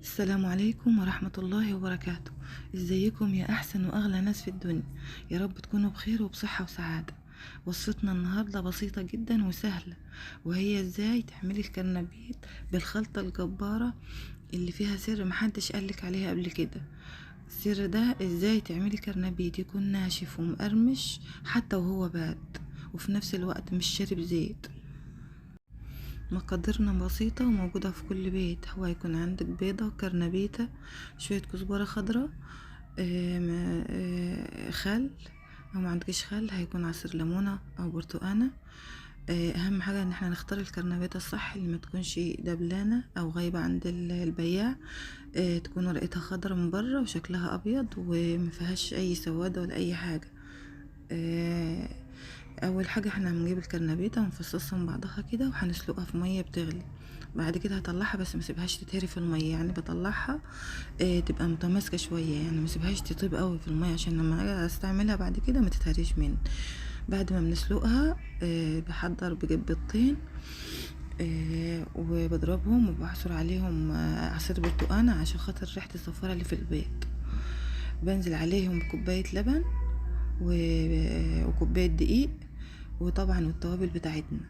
السلام عليكم ورحمة الله وبركاته. ازيكم يا احسن واغلى ناس في الدنيا؟ يا رب تكونوا بخير وبصحة وسعادة. وصفتنا النهاردة بسيطة جدا وسهلة، وهي ازاي تعملي الكرنبيط بالخلطة الجبارة اللي فيها سر محدش قالك عليها قبل كده. السر ده ازاي تعملي كرنبيط يكون ناشف ومقرمش حتى وهو بارد، وفي نفس الوقت مش شارب زيت. مقاديرنا بسيطة وموجودة في كل بيت. هو هيكون عندك بيضة، كرنبيتة، شوية كزبرة خضراء، خل، او ما عندكش خل هيكون عصير ليمونة او برتقانة. اهم حاجة ان احنا نختار الكرنبيتة الصح اللي ما تكونش دبلانة او غايبة عند البياع، تكون ورقتها خضرا من بره وشكلها ابيض وما فيهاش اي سواد ولا اي حاجة. اول حاجة احنا هنجيب الكرنبيته ونفصصها من بعضها كده، وهنسلقها في مية بتغلي. بعد كده هطلعها، بس ما اسيبهاش تتهري في المية، يعني بطلعها تبقى متماسكة شوية، يعني ما اسيبهاش تطيب قوي في المية عشان لما اجي استعملها بعد كده ما تتهريش مني. بعد ما بنسلقها بحضر، بجيب بيضتين، وبضربهم وبعصر عليهم عصير برتقانه عشان خاطر ريحه الصفاره اللي في البيض. بنزل عليهم بكوبايه لبن وكوبايه دقيق، وطبعا والتوابل بتاعتنا.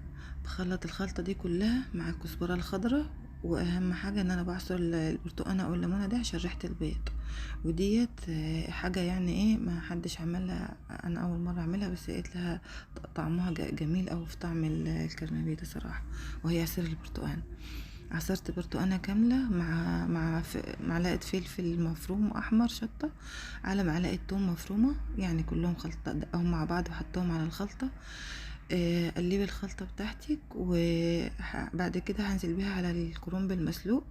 بخلط الخلطة دي كلها مع الكزبره الخضراء، واهم حاجة ان انا بعصر البرتقانه او الليمونه دي عشان ريحه البيض. وديت حاجة يعني ايه ما حدش عملها، انا اول مرة اعملها، بس لقيت لها طعمها جميل اوي في طعم الكرنبيته صراحة، وهي عصير البرتقان. عصرت برتقانه كاملة مع معلقه فلفل مفروم احمر شطه، على معلقه توم مفرومه، يعني كلهم خلطه دقهم مع بعض وحطهم على الخلطة. قلبي الخلطة بتاعتك، وبعد كده هنزل بيها على الكرنب المسلوق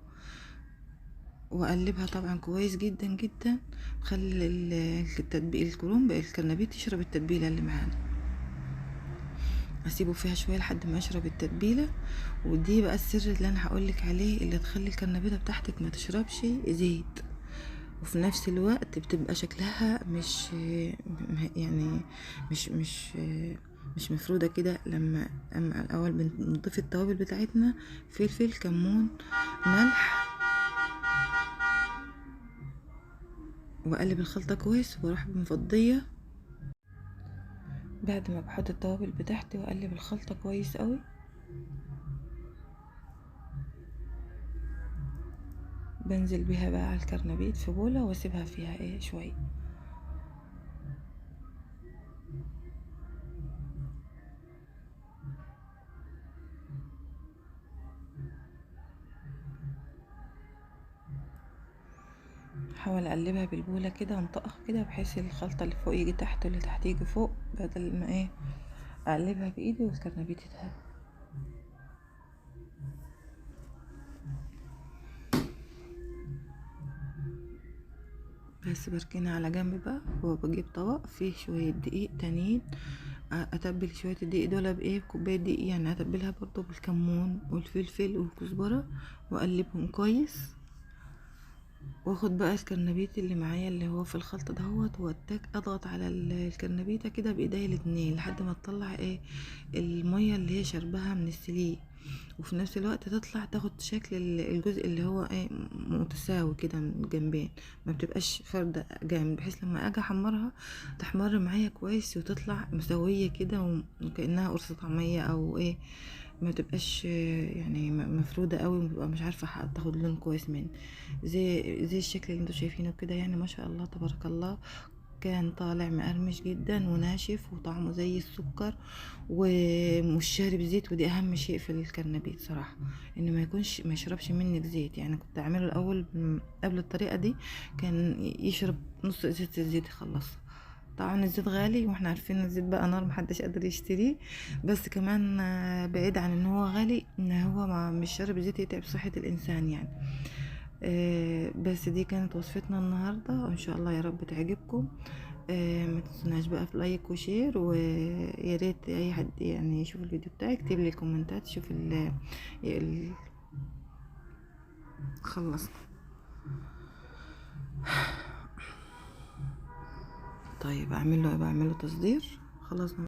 واقلبها طبعا كويس جدا جدا. خلي التتبيل الكرنب الكرنبيت يشرب التتبيله اللي معانا، اسيبه فيها شوية لحد ما يشرب التتبيله. ودي بقى السر اللي انا هقولك عليه، اللي تخلي الكرنبيته بتاعتك ما تشربش زيت، وفي نفس الوقت بتبقى شكلها مش يعني مش مش مش مفروده كده. لما اما الاول بنضيف التوابل بتاعتنا، فلفل، كمون، ملح، واقلب الخلطة كويس واروح مفضيه. بعد ما بحط التوابل بتاعتي واقلب الخلطة كويس قوي، بنزل بيها بقى على الكرنبيت في بوله واسيبها فيها ايه شوية. احاول اقلبها بالبوله كده وانطقها كده، بحيث الخلطة اللي فوق يجي تحت واللي تحت يجي فوق، بدل ما ايه اقلبها بايدي والكرنبيت يتهري. بس بركنها على جنب بقى، وبجيب طبق فيه شوية دقيق تانيين، اتبل شوية الدقيق دول بايه، بكوبايه دقيق يعني، اتبلها برضو بالكمون والفلفل والكزبره واقلبهم كويس. واخد بقى الكرنبيت اللي معايا اللي هو في الخلطة دهوت، واتك اضغط على الكرنبيته كده بايديا الاتنين لحد ما تطلع ايه المية اللي هي شربها من السليق، وفي نفس الوقت تطلع تاخد شكل الجزء اللي هو ايه متساوي كده من الجنبين، ما بتبقاش فردة جامد، بحيث لما اجي احمرها تحمر معايا كويس وتطلع مسوية كده وكأنها قرص طعمية او ايه، ما تبقاش يعني مفرودة قوي وببقى مش عارفة تاخد لون كويس منه، زي الشكل اللي انتوا شايفينه كده. يعني ما شاء الله تبارك الله، كان طالع مقرمش جدا وناشف وطعمه زي السكر ومش شارب زيت. ودي اهم شيء في الكرنبيت صراحة، انه ما يكونش ما يشربش منك زيت. يعني كنت اعمله الاول قبل الطريقة دي كان يشرب نص ازازة الزيت يخلصها. طبعا الزيت غالي واحنا عارفين الزيت بقى نار، محدش قادر يشتريه، بس كمان بعيد عن ان هو غالي، ان هو ما مش شارب زيت يتعب صحة الانسان يعني. بس دي كانت وصفتنا النهارده، وان شاء الله يا رب تعجبكم. ما تنسوناش بقى في like و share، ويا ريت اي حد يعني يشوف الفيديو بتاعي يكتب لي كومنتات، يشوف ال خلصنا. طيب اعمل له ايه؟ بعمل له تصدير. خلصنا.